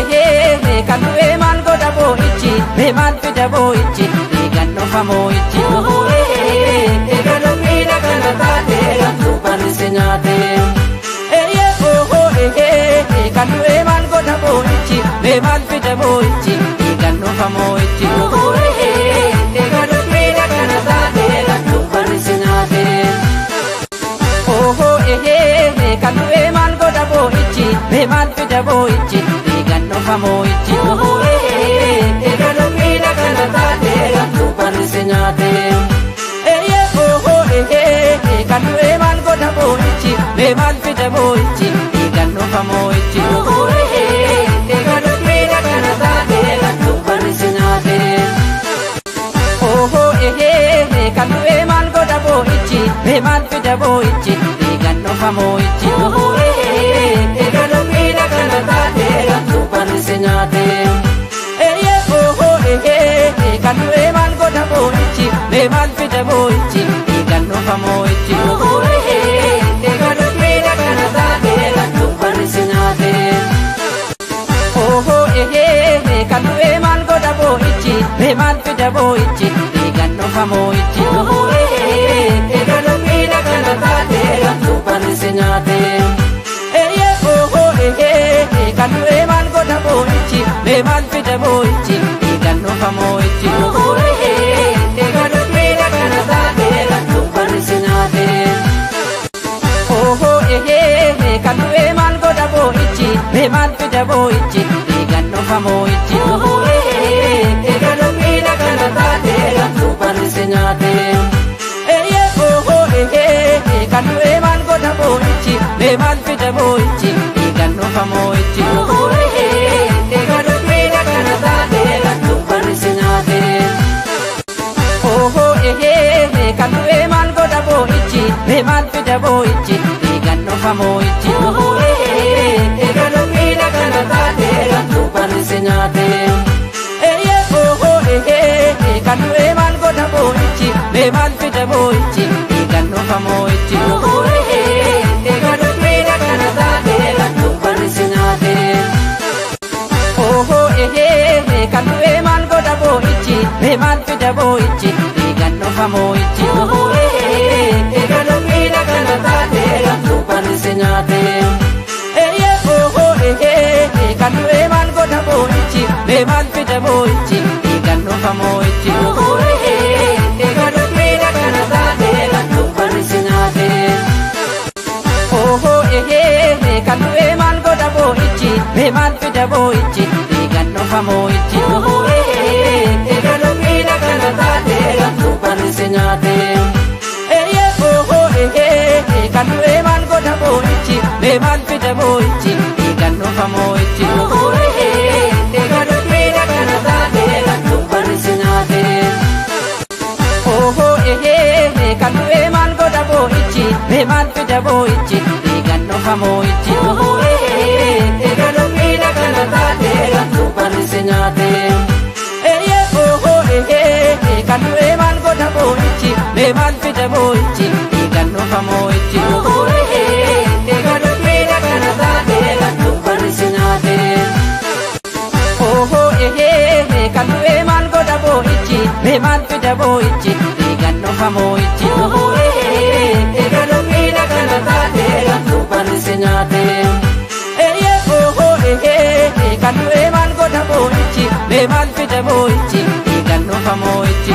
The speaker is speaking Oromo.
ehee kan du'e maal godha boo'ichi mee maal fida boo'ichi eegan dhufa moo'ichi eega dubbiin akkana taate gantuu barrise nyaate. Eeyyee ohoo ehee kan du'e maal godha boo'ichi mee maal fida boo'ichi eegan dhufa moo'ichi eega dubbiin akkana taate gantuu barrise nyaate. Ohoo ehee kan du'e maal godha boo'ichi mee maal fida boo'ichi eegan dhufa moo'ichi eega dubbiin akkana taate gantuu barrise nyaate. Eeyyee ohoo ehee kan du'e maal godha boo'ichi mee maal fida boo'ichi eegan dhufa moo'ichi eega dubbiin akkana taate gantuu barrise nyaate. Ohoo ehee kan du'e maal godha boo'ichi mee maal fida boo'ichi eegan dhufa moo'ichi eega dubbiin akkana taate gantuu barrise nyaate. Eeyyee ohoo ehee kan du'e maal godha boo'ichi mee maal fida boo'ichi eegan dhufa moo'ichi eega dubbiin akkana taate gantuu barrise nyaate. Ohoo ehee kan du'e maal godha boo'ichi mee maal fida boo'ichi eegan dhufa moo'ichi eega dubbiin akkana taate gantuu barrise nyaate. Eeyyee ohoo ehee kan du'e maal godha boo'ichi mee maal fida boo'ichi eegan dhufa moo'ichi eega dubbiin akkana taate gantuu barrise nyaate. Ohoo ehee kan du'e maal godha boo'ichi mee maal fida boo'ichi eegan dhufa moo'ichi eega dubbiin akkana taate gantuu barrise nyaate. Eeyyee ohoo ehee kan du'e maal godha boo'ichi mee maal fida boo'ichi eegan dhufa moo'ichi eega dubbiin akkana taate gantuu barrise nyaate. Ohoo ehee kan du'e maal godha boo'ichi mee maal fida boo'ichi eegan dhufa moo'ichi eega dubbiin akkana taate gantuu barrise nyaate. Eeyyee ohoo ehee kan du'e maal godha boo'ichi mee maal fida boo'ichi eegan dhufa moo'ichi eega dubbiin akkana taate gantuu barrise nyaate. Ohoo ehee kan du'e maal godha boo'ichi mee maal fida boo'ichi eegan dhufa moo'ichi eega dubbiin akkana taate gantuu barrise nyaate. Eeyyee ohoo ehee kan du'e maal godha boo'ichi mee maal fida boo'ichi eegan dhufa moo'ichi eega dubbiin akkana taate gantuu barrise nyaate. Ohoo ehee kan du'e maal godha boo'ichi mee maal fida boo'ichi eegan dhufa moo'ichi eega dubbiin akkana taate gantuu barrise nyaate. Eeyyee ohoo ehee kan du'e maal godha boo'ichi mee maal fida boo'ichi eegan dhufa moo'ichi eega dubbiin akkana taate gantuu barrise nyaate. Ohoo ehee kan du'e maal godha boo'ichi mee maal fida boo'ichi eegan dhufa moo'ichi eega dubbiin akkana taate gantuu barrise nyaate. Eeyyee ohoo ehee kan du'e maal godha boo'ichi mee maal fida boo'ichi eegan dhufa moo'ichi eega dubbiin akkana taate gantuu barrise nyaate. Ohoo ehee kan du'e maal godha boo'ichi mee maal fida boo'ichi eegan dhufa moo'ichi eega dubbiin akkana taate gantuu barrise nyaate. Eeyyee ohoo ehee kan du'e maal godha boo'ichi mee maal fida boo'ichi eegan dhufa moo'ichi